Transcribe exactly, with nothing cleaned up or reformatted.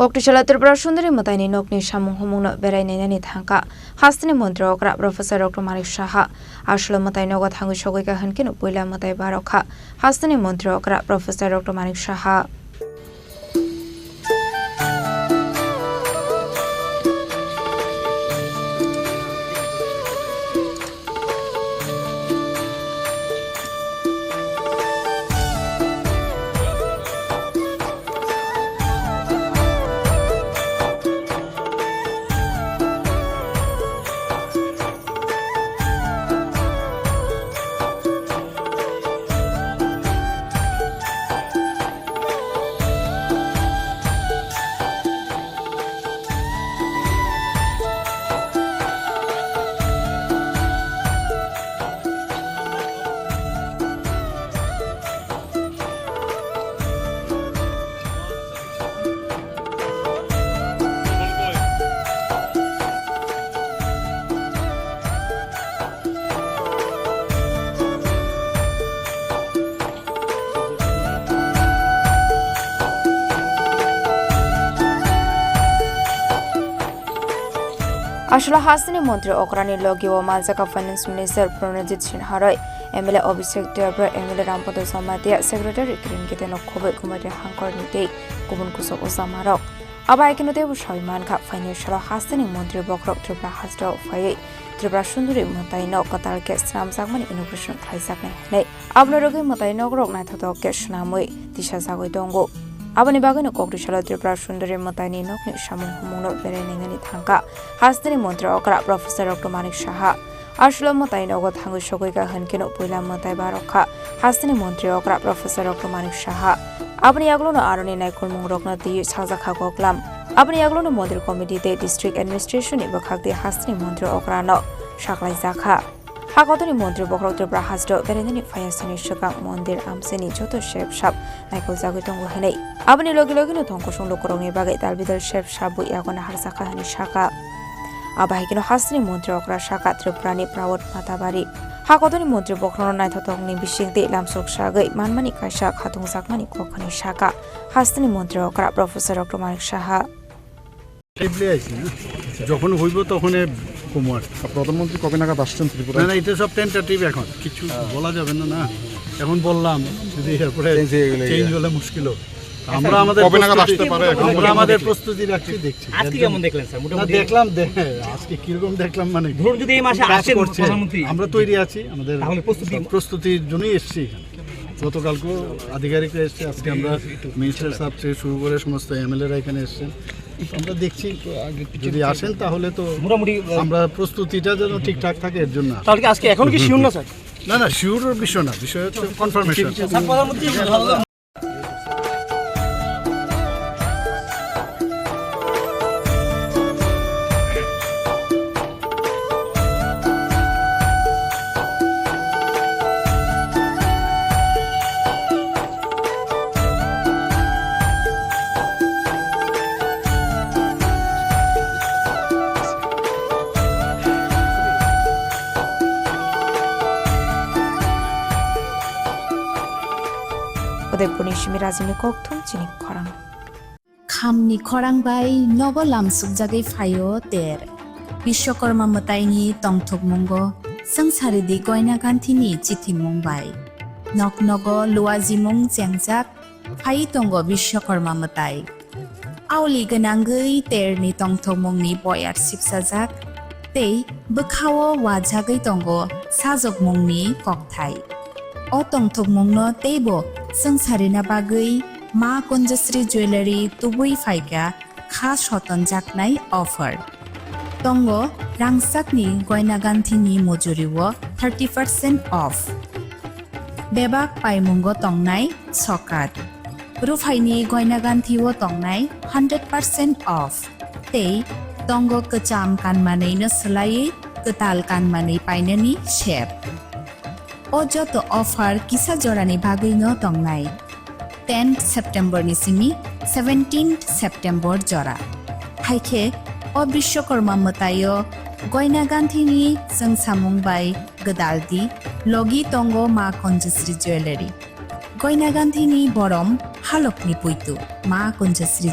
Koktisala Tripura Sundari mwtaini nokni samung humungno berai nainani thangkha hasteni montri okra Professor Doctor Manik Saha. Aswlo mwtai nogo thangwi sogwikha hwnkhe no puila mwtai barokha hasteni montri okra Professor Doctor Manik Saha. Aswlo hasteni montri okrani logi o manjakha Finance Minister Pranajit Sinha roi, M L A Abhishek Debbarma, M L A Rampada Jamatia, Secretary Kiran Gite no khoboi Kumari Hangkor ni tei kubun kusuk ujamarok. Abo hai kheno teibo sawi mankha, phainai salo hasteni montri bokhorok Tripura hasteo phaiwi Tripura Sundari mwtaino kwtal khe swnamjakmani inauguration khlaijaknai hwnwi. Aboni rwgwi mwtai nokrok naithotok khe swnamwi tisajagwi tongo. Aboni bagwino Koktisalo Tripura Sundari mwtaini nokni samung humungno berai nainani thangkha hasteni montri okra Professor Doctor Manik Saha. Aswlo mwtai nogo thangwi sogwikha hwnkhe no puila mwtai barokha hasteni montri okra Professor Doctor Manik Saha. Aboni yagulono aroni naikolmungrokno twiwi sajakha koklam. Aboni yagulono mondir committee tei district administration ni bwkhak tei hasteni montri okrano saklaijakha. Hakotorni montri bokhorok Tripura hasteo berainani phaiya sani swkang mondir amchaini joto sep sap naikoljagwi tongo hwnwi. Aboni logi logino thongkosong lukurokni bagwi dalbidal sep sap bo yago naharjakha hwnwi sakha. Abo hai kheno hasteni montri okra sakha Tripurani Prawot Matabari. Hakotorni montri bokhorokno naithotokni bisingtwi lamsok sagwi manmani kaisa khatungjakmani kok hwnwi sakha hasteni montri okra Professor Doctor Manik Saha. Tentatively আইছি না, যখন হইব তখন এ কমো আর কি। আর প্রধানমন্ত্রী কবে নাগাদ আসছেন ত্রিপুরায়? না, না, এটা সব টেন্টেটিভ এখন, কিছু বলা যাবে না, না। এখন বললাম, যদি এরপরে চেঞ্জ হয়ে গেলে চেঞ্জ ইয়ে। হলে মুশকিল হবে। আমরা আমাদের কবে নাগাদ প্রস্তুতি, আসতে পারে এখন? আমরা আমাদের প্রস্তুতি রাখছি, দেখছি। আজকে কেমন দেখলেন, স্যার? না, মোটামুটি দেখলাম, দে-, আজকে কিরকম দেখলাম মানে কি? ধরুন যদি এই মাসে কাজ আসেন করছে। প্রধানমন্ত্রী। আমরা তৈরি আছি, আমাদের তাহলে প্রস্তুতি? প্রস্তুতির জন্যই এসছি এখানে। গতকালকেও আধিকারিকরা এসছে, আজকে আমরা মিনিস্টার সাহেব থেকে শুরু করে সমস্ত এমএলএরা এখানে এসছেন। আমরা দেখছি, যদি আসেন তাহলে তো মোটামুটি, আহ, আমরা প্রস্তুতিটা যেন ঠিকঠাক থাকে এর জন্য। তাহলে কি আজকে এখন কি শিওর না, স্যার? না, না, শিওর বিষয় না, বিষয় হচ্ছে কনফার্মেশন। স্যার, প্রধানমন্ত্রী Udaipurni simi Rajini kokthum chini khorang. Khamni khorang bai nogo lamsukjagwi phaio ter. Bishwakarma mwtaini tongthokmungo swngcharidi Goina Ganthini chithimung bai. Nok nogo luajimung chengjak phai tongo Bishwakarma mwtai. Aoli gwnangwi terni tongthokmungni boyar sipsajak tei bwkhao wajagwi tongo sajokmungni kokthai. O tongthokmungno teibo swngcharina bagwi Ma Kunjasri Jewellery tubui phaikha kha sotonjaknai offer. Tongo rangchakni Goina Ganthini mujurio thirty percent off. Bebak paimungo tongnai sokat. Ruphaini Goina Ganthio tongnai hundred percent off. Tei tongo kwcham kanmanwino swlaiwi kwtal kanmanwi painani sep. O joto offer kisa jorani bagwino tongnai. Tenth September ni simi seventeenth September jora. Haikhe o Bishwakarma mwtaio Goina Ganthini chwngsamung bai gwdaldi logi tongo Ma Kunjasri Jewellery. Goina Ganthini borom halokni puitu Ma Kunjasri